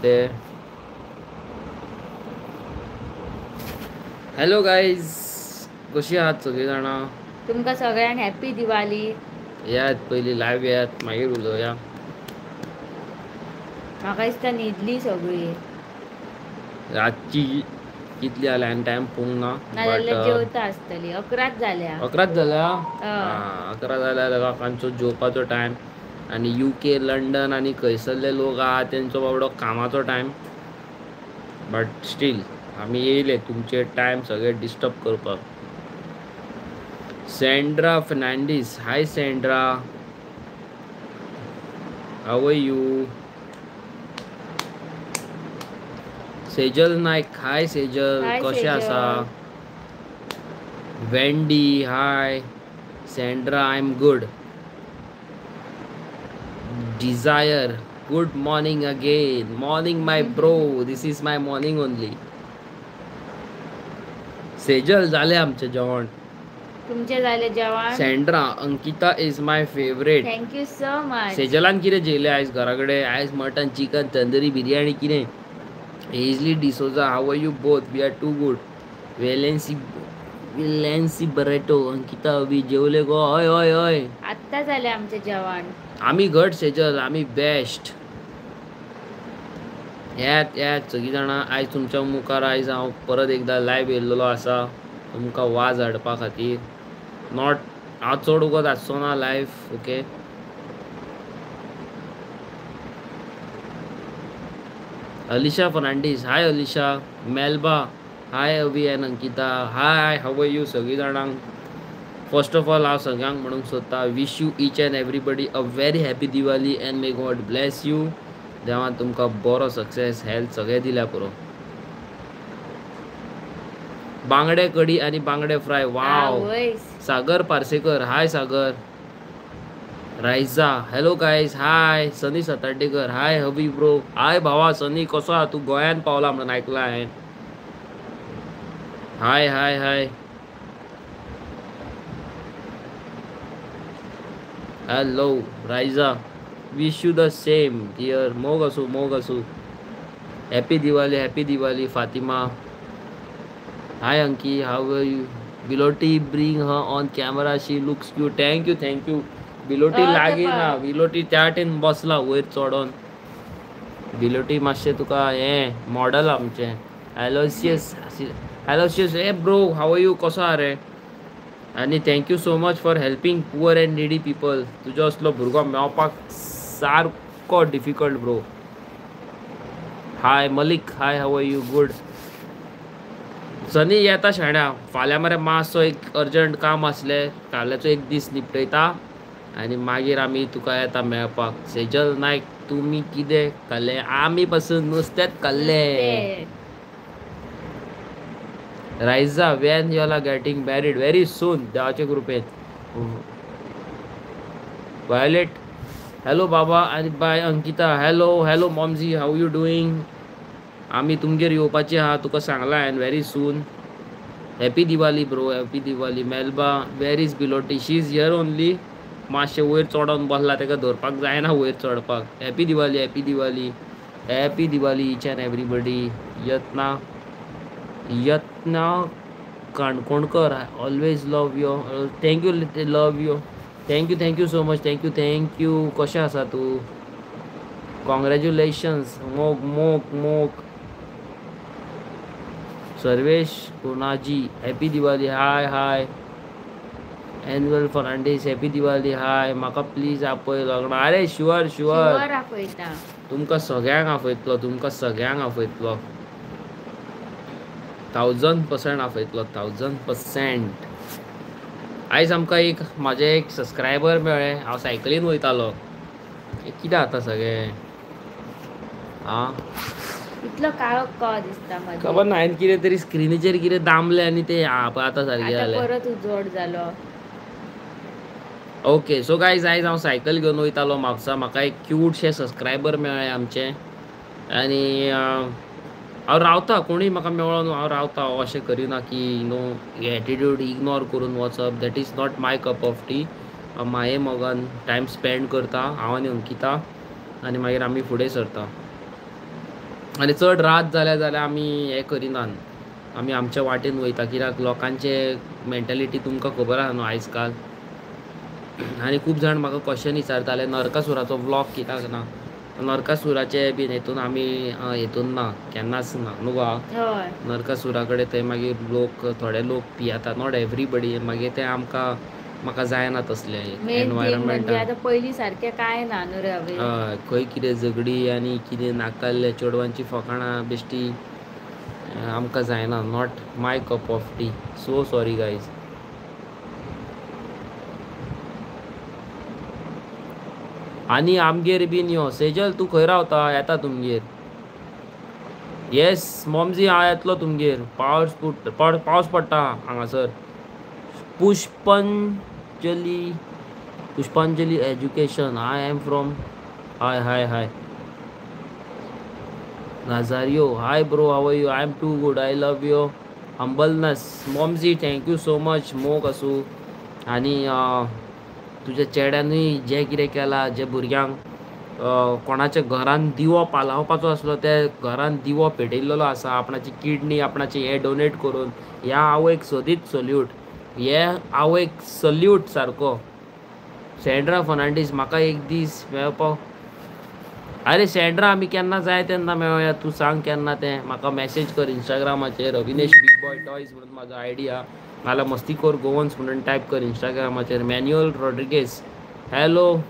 ते। Hello guys, कशी आहात सगळीं जाणां? तुमकां सगळ्यांक हॅपी दिवाळी। येयात पयलीं लायव्ह येयात, मागीर उलोवया। म्हाका दिसता न्हिदली सगळी। रातची कितली जाल्या हांवें टायम पळोवंक ना, नाजाल्यार जेवता आसतली। 11 जाल्या। 11 जाल्या? 11 जाल्या लोकांचो जेवपाचो टायम। आनी UK, London आनी खंयसरले लोक आहा तेंचो बाबडो कामाचो टायम। बट स्टील आमी येयले तुमचे टायम सगळे डिस्टर्ब करपाक। Sandra Fernandes, hi Sandra, how are you? Sejal Naik, hi Sejal, कशें आसा? Wendy, hi Sandra, I am good. Desire, good morning again. Morning my bro, this is my morning only. Sejal, जालें आमचें जेवण? तुमचें जालें जेवण? Sandra, Ankita is my favourite. Thank you so much. सेजलान कितें जेयलें आयज घरा कडेन? आयज मटन, चिकन, तंदुरी, बिरयानी कितें? Ezli D'Souza, how are you both? We are too good. Valency Valency Barreto, Ankita Avi जेवले गो? हय हय हय, आत्ता जालें आमचें जेवण। आमी घट सेजल, आमी बेस्ट। येयात येयात सगळीं जाणां, आयज तुमच्या मुखार आयज हांव परत एकदां लायव्ह येयल्लो आसा तुमकां वाज हाडपा खातीर। Not हांव चड वगत आसचो ना live, okay? Alisha Fernandes, hi Alisha. Melba, hi Avi and Ankita, hi, how are you सगळीं जाणांक? फर्स्ट ऑफ ऑल हांव सगळ्यांक म्हणूंक सोदता, wish you each and everybody a very happy Diwali and may God bless you. देवान तुमकां बरो success, health सगळें दिल्या पुरो। बांगडे कडी आनी बांगडे fry, wow. Sagar Parsekar, hi Sagar. Raiza, hello guys, hi. Sunny Satardekar, hi Havi bro, hi भावा सनी, कसो आहा तूं? गोंयांत पावला म्हणून आयकलां हांवें। Hi hi hi. Hello Raiza, wish you the same dear. मोग आसूं, मोग आसूं। Happy Diwali, happy Diwali Fatima. Hi Anki, how are you? Biloti, bring her on camera, she looks cute. Thank you, thank you. Biloti लागीं ना, बिलोटी त्या वाटेन बसला वयर चडोन। बिलोटी मातशें तुका हें मॉडल आमचें। Aloysius, Aloysius, hey bro, how are you? कसो आहा रे? आनी thank you so much for helping poor and needy people. तुजो असलो भुरगो मेळपाक सारको difficult bro. Hi Malik, hi, how are you? Good. Sunny येता शाण्या, फाल्यां मरे मातसो एक अर्जंट काम आसलें, फाल्यांचो एक दीस निपटयता आनी मागीर आमी तुका येता मेळपाक। सेजल नायक, तुमी कितें खाल्लें? आमी पासून नुस्तेंच खाल्लें। Raiza, when you are getting married? Very soon, देवाचे कृपेन। वायलेट, हॅलो बाबा आनी बाय Ankita, hello hello momji, how you doing? आमी तुमगेर येवपाची आहा, तुका सांगलां हांवें, very soon. Happy Diwali bro, happy Diwali. Melba, where is Biloti? She is here only. मातशें वयर चडोन बसला, ताका धरपाक जायना वयर चडपाक। Happy Diwali, happy Diwali, happy Diwali each and everybody. Yatna, Yatna Kankonkar, I always love you, thank you, love you, thank you, thank you so much, thank you, thank you. कशें आसा तूं? कॉंग्रेच्युलेशन्स। मोग मोग मोग। Sarvesh Konaji, happy Diwali, hi hi. Annual Fernandes, happy Diwali, hi. म्हाका please आपय लग्नाक। अरे sure sure, आपयता तुमकां सगळ्यांक आपयतलो, तुमकां सगळ्यांक आपयतलो, 1000% आपयतलो, 1000%। आयज आमकां एक म्हाजे एक सबस्क्रायबर मेळ्ळे, हांव सायकलीन वयतालो। कितें जाता सगळें? आं, इतलो काळोख को दिसता मदीं, खबर ना हांवें कितें तरी स्क्रिनीचेर कितें दामलें आनी तें आतां सारकें जालें, परत उजवाड जालो। ओके सो गायज, आयज हांव सायकल घेवन वयतालो म्हापसा, म्हाका एक क्यूटशें सबस्क्रायबर मेळ्ळें आमचें। आनी हांव रावता, कोणूय म्हाका मेळ्ळो न्हू हांव रावता, हांव अशें करिना की you know attitude ignore करून वचप, that is not my cup of tea. माये मोगान टायम स्पेंड करता हांव आनी अंकिता, आनी मागीर आमी फुडें सरता। आनी चड रात जाल्या जाल्यार आमी हें करिनात, आमी आमच्या वाटेन वयता, कित्याक लोकांचे मेंटेलिटी तुमकां खबर आसा न्हू आयज काल. आनी खूब जाण म्हाका क्वेश्चन विचारताले नरकासुराचो व्लॉग कित्याक ना. नरकासुराचे बीन हेतून आमी हेतून ना, केन्नाच ना न्हू गो. नरकासुरा कडेन थंय मागीर लोक थोडे लोक पियेतात, not everybody, मागीर ते आमकां म्हाका जायना तसलें एनवायरमेंट. आतां पयलीं सारकें कांय ना न्हू रे. हय, खंय कितें झगडी आनी कितें नाकाल्ले चेडवांची फकाणां बेश्टी आमकां जायना. Not my cup of tea, so sorry guys. आनी आमगेर बीन यो सेजल, तूं खंय रावता? येता तुमगेर. येस मॉमजी, हांव येतलो तुमगेर. पावस पावस पडटा हांगासर. Pushpanjali, Pushpanjali education, I am from. Hi hi hi Nazario, hi bro, how are you? I am too good, I love your humbleness. मॉमजी thank you so much. मोग आसूं. आनी तुज्या चेड्यानूय जें कितें केलां, जे भुरग्यांक कोणाच्या घरान दिवो पालावपाचो आसलो ते घरान दिवो पेटयल्लो आसा, आपणाची किडनी आपणाचें हें डोनेट करून, ह्या आवयक सदींच सल्यूट, हे आवयक सल्यूट सारको. सेंड्रा फर्नांडीस, म्हाका एक दीस मेळपाक. अरे सेंड्रा, आमी केन्ना जाय तेन्ना मेळोया, तूं सांग केन्ना तें, म्हाका मॅसेज कर इंस्टाग्रामाचेर. अविनेश बिग बॉय टॉयज म्हणून म्हाजो आयडी आहा, नाल्यार मस्तीखोर गोवन्स म्हणून टायप कर इंस्टाग्रामाचेर. Manuel Rodrigues, hello.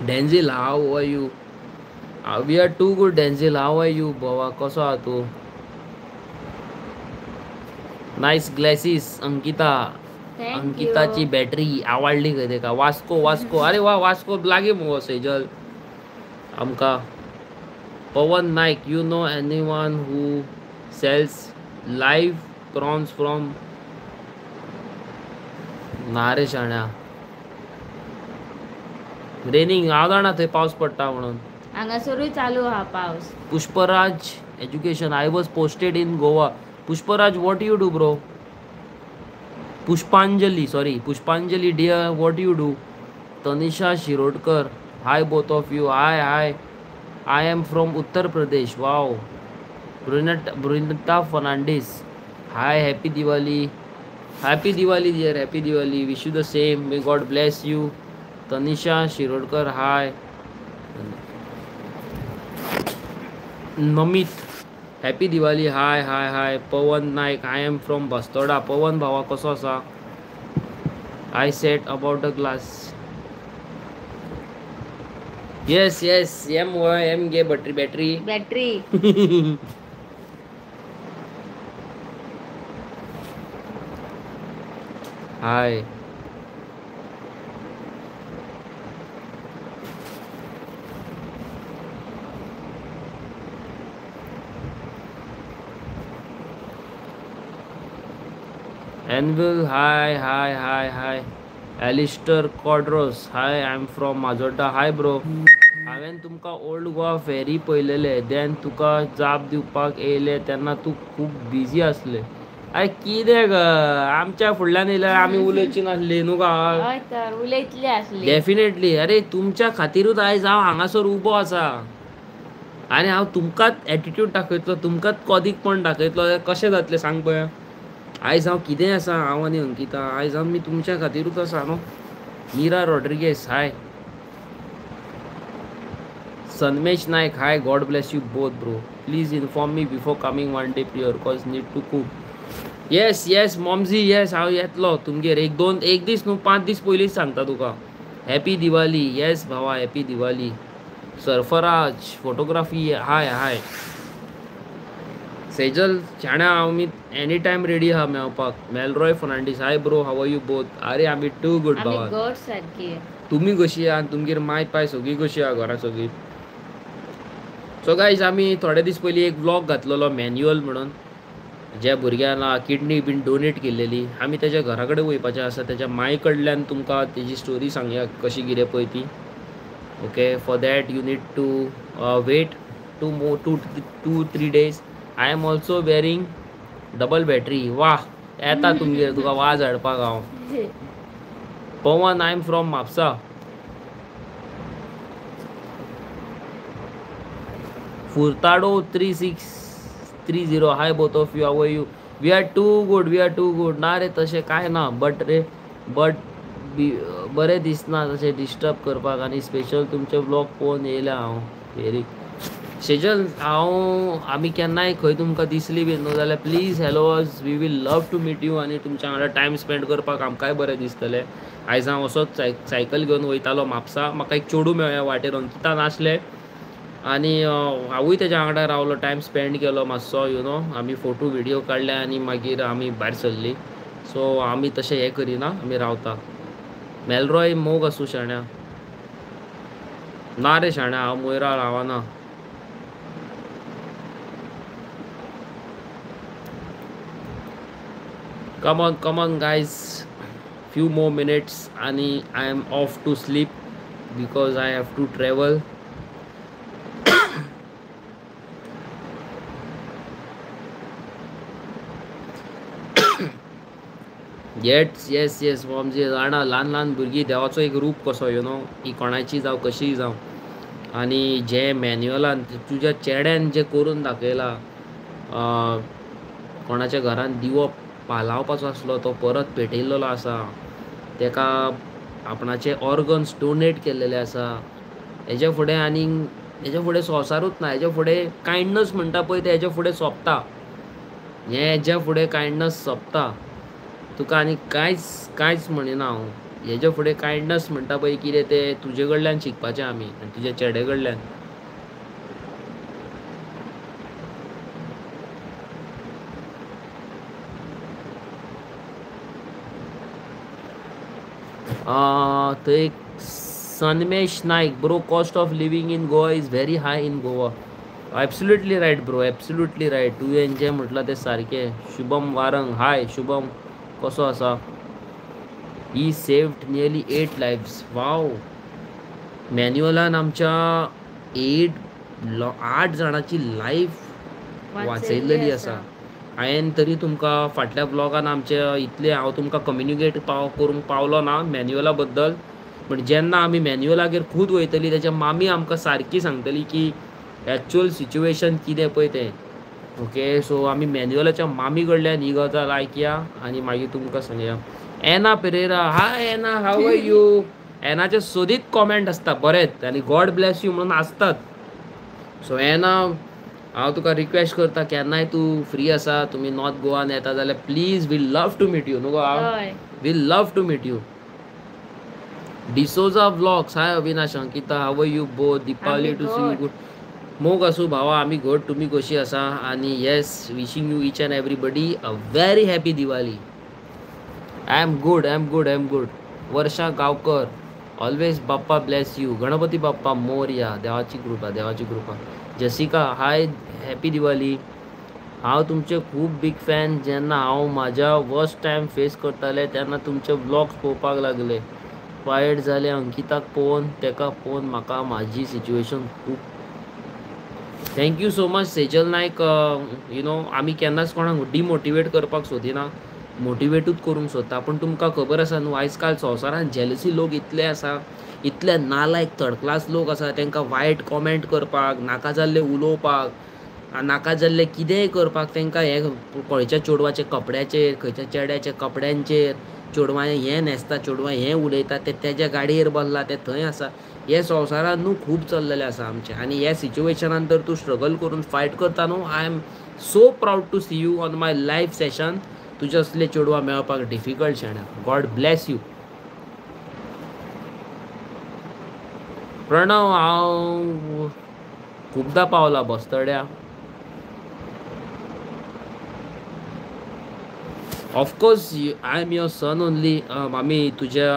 Denzil, how are you? We are too good Denzil, how are you भावा, कसो आहा तूं? नायस ग्लॅसीस अंकिता, अंकिताची बॅटरी आवडली खंय तेका. वास्को, वास्को, अरे वा, वास्को लागीं मुगो सेजल आमकां. Pawan Naik, you know anyone who sells live prawns from? ना रे शाण्या, रेनिंग, हांव जाणा थंय पावस पडटा म्हणून. हांगासरूय चालू आहा पावस. Pushparaj education, I was posted in Goa. Pushparaj, what you do bro? Pushpanjali, sorry, Pushpanjali dear, what you do? Tanisha Shirodkar, hi both of you. Hi hi, I am from Uttar Pradesh. Wow. Brunetta Fernandes, hi, happy Diwali. Happy Diwali dear, happy Diwali, wish you the same, may God bless you. Tanisha Shirodkar, hi. Namit, happy Diwali, hi hi hi. Pawan Naik, I am from Bastora. Pawan भावा कसो आसा? I said about the glass. Yes yes, M M gay battery battery battery. Hi. Anvil, hi hi hi hi. Alistair Cordros, hi, I am from Majorda. Hi bro. हांवें तुमकां old Goa फेरी पळयलेले, देन तुका जाप दिवपाक येयले तेन्ना तूं खूब बिजी आसले. अरे कितें ग, आमच्या फुडल्यान येयल्यार आमी उलोवची नासली न्हू गा? हय तर उलयतली आसली डेफिनेटली. अरे तुमच्या खातीरूच आयज हांव हांगासर उबो आसा आनी हांव तुमकांच एटिट्यूड दाखयतलो, तुमकांच कॉदीकपण दाखयतलो. कशें जातलें सांग पळया. आयज हांव कितें आसा, हांव आनी अंकिता, आयज आमी तुमच्या खातीरूच आसा न्हू. Meera Rodrigues, hi. Sanmesh Naik, hi, God bless you both bro. Please inform me before coming one day prior, cause need to cook. Yes yes मॉमजी, yes, हांव येतलो तुमगेर एक दोन एक दीस न्हू, 5 दीस पयलींच सांगता तुका. हॅपी दिवाली. येस भावा, happy Diwali. Sarfaraz photography, hi hi. Sejal शाण्या, आमी एनी टायम रेडी आहा मेळपाक. Melroy Fernandes, hi bro, how are you both? अरे आमी टू गुड भावा, तुमी कशी आहा? तुमगेर माय पाय सगळीं कशी आहा घरा सगळीं? सो गायज, आमी थोडे दीस पयलीं एक व्लॉग घातलेलो मॅन्युअल म्हणून, ज्या भुरग्यान किडनी बीन डोनेट केलेली, आमी तेज्या घरा कडेन वयपाचें आसा. तेज्या माय कडल्यान तुमकां तेजी स्टोरी सांगया कशी कितें पळय ती. Okay, for that you need to wait 2-3 days. I am also wearing double battery. वाह, येता तुमगेर तुका वाज हाडपाक हांव. Pawan, I am from Mapusa. Furtado 3630, hi both of you, how are you? We are too good, we are too good. ना रे तशें कांय ना, बट रे बट बरें दिसना तशें डिस्टर्ब करपाक, आनी स्पेशल तुमचे व्लॉग पळोवन येयला हांव. व्हेरी सेजल, हांव आमी केन्नाय खंय तुमकां दिसली बी न्हू जाल्यार please hello us, we will love to meet you. आनी तुमच्या वांगडा टायम स्पेंड करपाक आमकांय बरें दिसतलें. आयज हांव असोच सायकल घेवन वयतालो म्हापसा, म्हाका एक चेडूं मेळ्ळें वाटेर, अंकिता नासलें, आनी हांवूय तेज्या वांगडा रावलो, टायम स्पेंड केलो मातसो, you know, आमी फोटो व्हिडियो काडले आनी मागीर आमी भायर सरली. सो आमी तशें हें करिना, आमी रावता. मेलरॉय मोग आसूं शाण्या. ना रे शाण्या, हांव मोयरा रावना. Come on, come on guys, few more minutes आनी I am off to sleep because I have to travel. Yes yes yes मॉमजी जाणा, ल्हान ल्हान भुरगीं देवाचो एक रूप कसो, you know, ही कोणाची जावं कशीय जावं. आनी जें मॅन्युअलान तुज्या चेड्यान जें करून दाखयलां, कोणाच्या घरान दिवो पालावपाचो आसलो तो परत पेटयल्लो आसा, तेका आपणाचे ऑर्गन्स डोनेट केल्लेले आसा. हेज्या फुडें आनीक हेज्या फुडें संवसारूच ना. हेज्या फुडें कायंडनस म्हणटा पळय तें हेज्या फुडें सोंपता. हें हेज्या फुडें कायंडनस सोंपता. तुका आनी कांयच कांयच म्हणिना हांव. हेज्या फुडें कायंडनस म्हणटा पळय कितें तें तुजे कडल्यान शिकपाचें आमी, आनी तुज्या चेडे कडल्यान. थंय Sanmesh Naik, bro cost of living in Goa is very high in Goa. Absolutely right bro, absolutely right. तुवें जें म्हटलां तें सारकें. शुभम वारंग, हाय शुभम, कसो आसा? He saved nearly 8 lives. Wow, मॅन्युअलान आमच्या 8 जाणांची लायफ वाचयल्ली आसा. हांवें तरी तुमकां फाटल्या ब्लॉगान आमच्या इतलें हांव तुमकां कम्युनिकेट करूंक पावलो ना मॅन्युअला बद्दल, पूण जेन्ना आमी मॅन्युअलागेर खूद वयतली तेच्या मामी आमकां सारकी सांगतली की एक्चुअल सिच्युएशन कितें पळय तें. ओके, सो आमी मॅन्युअलाच्या मामी कडल्यान ही गजाल आयकया आनी मागीर तुमकां सांगया. Anna Pereira, hi Anna, how are you? एनाचे सोदीत comment आसता बरेच आनी गॉड ब्लेस you म्हणून आसतात. सो एना, हांव तुका रिक्वेस्ट करता, केन्नाय तूं फ्री आसा, तुमी नॉर्थ गोवान येता जाल्यार please, we love to meet you. न्हू गो, we love to meet you. D'Souza vlogs, hi Avinash, Ankita, how are you both? Deepavali to see you good. मोग आसूं भावा, आमी घट, तुमी कशी आसा? आनी yes, wishing you each and everybody a very happy Diwali. I am good, I am good, I am good. Varsha Gaonkar, always Bappa bless you. Ganpati Bappa Morya, देवाची कृपा, देवाची कृपा. Jessica, hi, happy Diwali. हांव तुमचे खूब बीग fan. जेन्ना हांव म्हाज्या वर्स्ट टायम फेस करताले तेन्ना तुमचे व्लॉग्स पळोवपाक लागले. वायट जालें अंकिताक पळोवन, तेका पळोवन म्हाका म्हाजी सिच्युएशन खूब. Thank you so much Sejal Naik. You know, आमी केन्नाच कोणाक डिमोटिवेट करपाक सोदिना, मोटिवेटूच करूंक सोदता. पूण तुमकां खबर आसा न्हू, आयज काल संवसारांत जेलसी लोक इतले आसा, इतले नालायक थर्ड क्लास लोक आसा, तांकां वायट कॉमेंट करपाक, नाका जाल्लें उलोवपाक, नाका जाल्लें कितेंय करपाक तांकां हें खंयच्या चेडवाच्या कपड्याचेर, खंयच्या चेड्याच्या कपड्यांचेर, चेडवां हें न्हेसता, चेडवां हें उलयता, तें तेज्या गाडयेर बसलां, तें थंय आसा. हे संवसारांत न्हू खूब चल्लेलें आसा आमचें. आनी ह्या सिच्युएशनान तर तूं स्ट्रगल करून फायट करता न्हू, I am so proud to see you on my live session. तुजे असले चेडवां मेळपाक difficult शेण्या. God bless you. Pranav, हांव खुबदां पावला बस्तोड्या. Of course I am your son only. मामी, तुज्या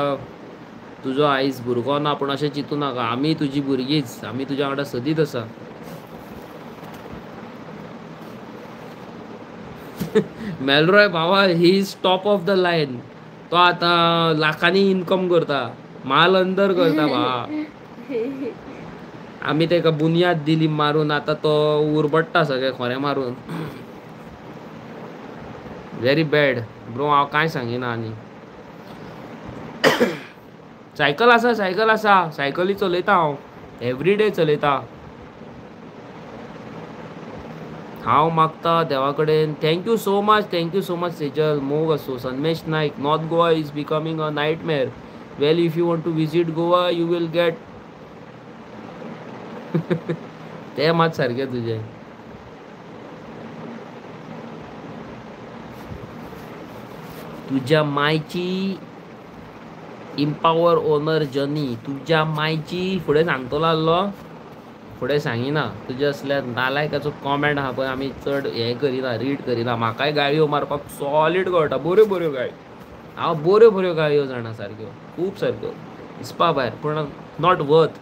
तुजो आयज भुरगो ना, पूण अशें चिंतू नाका, आमी तुजी भुरगींच, आमी तुज्या वांगडा सदींच आसा. मेलरॉय बाबा, he is top of the line. तो आतां लाखांनी इनकम करता, माल अंदर करता भावा. आमी तेका बुन्याद दिली मारून, आतां तो उरबडटा सगळें खोरें मारून. व्हेरी बॅड ब्रो, हांव कांय सांगिना. आनी सायकल आसा, सायकल आसा, सायकली चलयता हांव, एवरीडे चलयता हांव. मागता देवा कडेन. Thank you so much, thank you so much Sejal. मोग आसूं. Sanmesh Naik, North Goa is becoming a nightmare. Well if you want to visit Goa you will get. तें मात सारकें तुजें. तुज्या मायची इम्पावर ओनर जनी, तुज्या मायची फुडें सांगतलो आहलो, फुडें सांगिना. तुज्या असल्या नालायकाचो कॉमेंट आहा पळय, आमी चड हें करिना, रीड करिना. म्हाकाय गाळयो मारपाक सॉलीड कळटा, बऱ्यो बऱ्यो गाळी. हांव बऱ्यो बऱ्यो गाळयो जाणा सारक्यो, खूब सारक्यो हिसपा भायर, पूण not worth.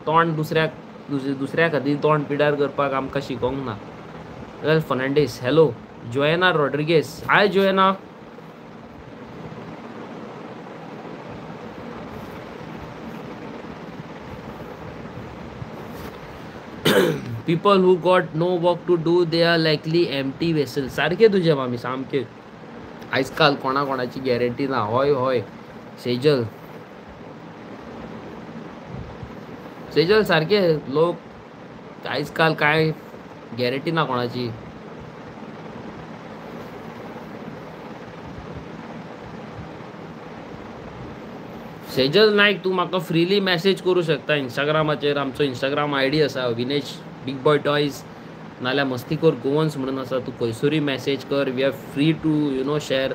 तोंड दुसऱ्याक दुसऱ्या खातीर तोंड पिड्यार करपाक आमकां शिकोवंक ना. Fernandes, hello. Joanna Rodrigues, hi Joanna. People who got no work to do they are likely empty vessel. सारकें तुजें मामी, सामकें. आयज काल कोणा कोणाची गॅरंटी ना. हय हय सेजल, सेजल सारकें. लोक आयज काल कांय गॅरंटी ना कोणाची. सेजल नायक, तूं म्हाका फ्रिली मॅसेज करूं शकता इंस्टाग्रामाचेर. आमचो इंस्टाग्राम I D आसा विनेश बिग बॉय टॉयज, नाल्यार मस्तीखोर गोवन्स म्हणून आसा. तूं खंयसरूय मॅसेज कर. We are free to you know share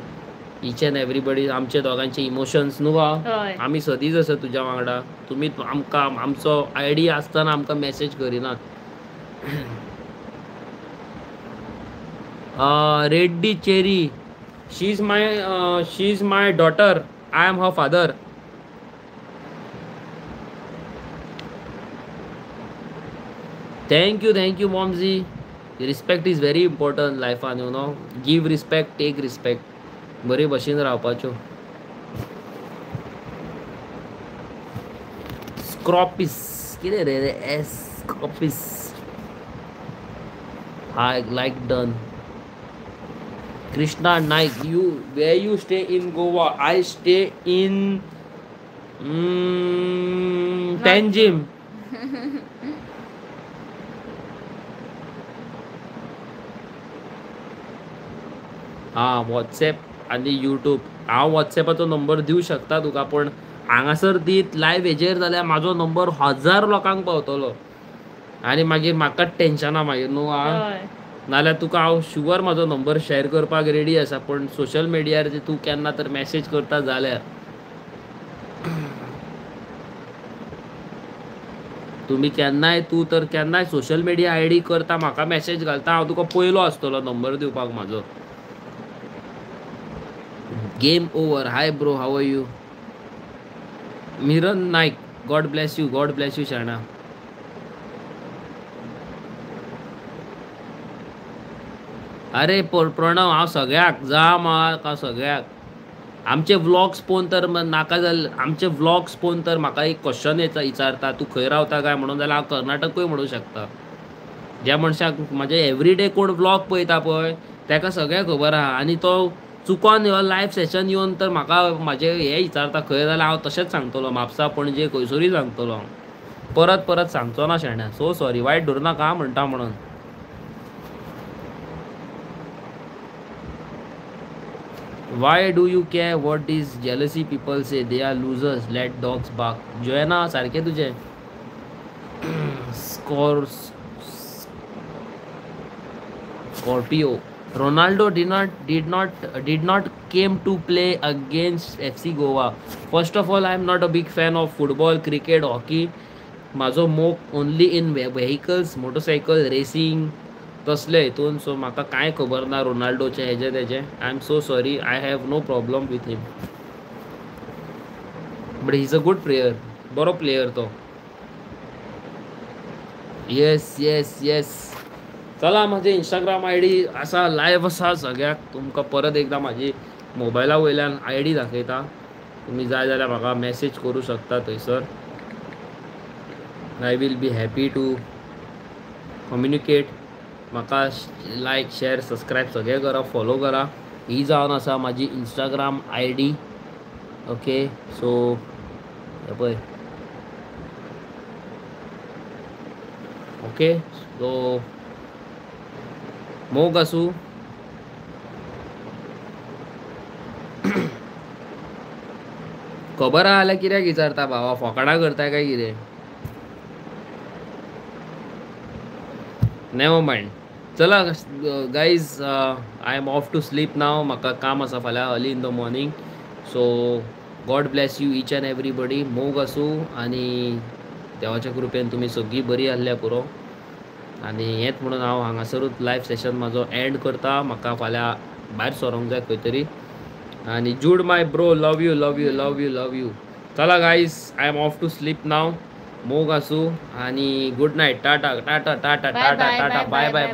each and everybody आमचे दोगांचे इमोशन्स न्हू गा. आमी सदींच आसा तुज्या वांगडा. तुमी आमकां आमचो I D आसतना आमकां मॅसेज करिनात. Reddy Cherry, she is my daughter, I am her father. Thank you, thank you momji. Respect is very important लायफान, you know. Give respect, take respect. बरे भशेन रावपाच्यो. स्क्रॉपीस कितें रे रे, S स्क्रॉपीस. Hi, like done. Krishna Naik, you where you stay in Goa? I stay in Panjim. हां, WhatsApp आनी YouTube. हांव वॉट्सॅपाचो number दिवं शकता तुका, पूण हांगासर दीत लायव हेजेर जाल्यार म्हाजो नंबर 1000 लोकांक पावतलो आनी मागीर म्हाकाच टेन्शनां मागीर न्हू. आं, नाल्यार तुका हांव शुवर म्हाजो नंबर शेअर करपाक रेडी आसा, पूण सोशल मिडियार तूं केन्ना तर मॅसेज करता जाल्यार तुमी केन्नाय, तूं तर केन्नाय सोशल मिडिया I D करता म्हाका मॅसेज घालता, हांव तुका पयलो आसतलो नंबर दिवपाक म्हाजो. Game over. Hi bro, how are you? Miran Naik, God bless you, God bless you Shana. अरे प्रणव, हांव सगळ्याक जा म्हाका सगळ्याक. आमचे व्लॉग्स पळोवन तर नाका जाल्ले, आमचे व्लॉग्स पळोवन तर म्हाका एक क्वेश्चन विचारता, तूं खंय रावता काय म्हणून, जाल्यार हांव कर्नाटकूय म्हणूं शकता. ज्या मनशाक म्हाजे एवरीडे कोण व्लॉग पळयता पळय ताका सगळें खबर आहा, आनी तो चुकोन ह्यो लायव सेशन येवन तर म्हाका म्हाजें हें विचारता खंय, जाल्यार हांव तशेंच सांगतलो, म्हापसा पणजे खंयसरूय सांगतलो हांव, परत परत सांगचो ना शेण्या. सो सॉरी, वायट धरूं नाका म्हणटा म्हणून. Why do you care what is jealousy people say? They are losers. Let dogs bark. Joanna, सारकें तुजें. Scorpio. Ronaldo did not came to play against FC Goa. First of all, I am not a big fan of football, cricket, hockey. म्हाजो मोग only in vehicles, motorcycle, racing तसले हितून. So म्हाका कांय खबर ना रोनाल्डोचें हेजें तेजें. I am so sorry, I have no problem with him, but he is a good player, बरो प्लेयर तो. येस येस येस. चला, म्हाजें इंस्टाग्राम I D आसा, लायव आसा सगळ्याक. तुमकां परत एकदां म्हाजी मोबायला वयल्यान I D दाखयता, तुमी जाय जाल्यार म्हाका मॅसेज करूं शकता थंयसर. I will be happy to communicate. म्हाका लायक, शेअर, सबस्क्रायब सगळें करा, फॉलो करा. ही जावन आसा म्हाजी इंस्टाग्राम आयडी. ओके सो हे पळय. ओके सो मोग आसूं. खबर आहा जाल्यार कित्याक विचारता बाबा, फोकाणां करता काय कितें? Never mind. चला guys, I am off to sleep now. म्हाका काम आसा फाल्यां early in the morning. So God bless you each and everybody. मोग आसूं आनी देवाच्या कृपेन तुमी सगळीं बरी आहल्या पुरो. आनी हेंच म्हणून हांव हांगासरूच लायव सेशन म्हाजो एंड करता. म्हाका फाल्यां भायर सरोंक जाय खंय तरी. आनी Jude my bro, love you love you love you love you. चला guys, I am off to sleep now. मोग आसूं आनी good night. Tata tata tata bye tata bye tata bye bye bye bye bye. Bye.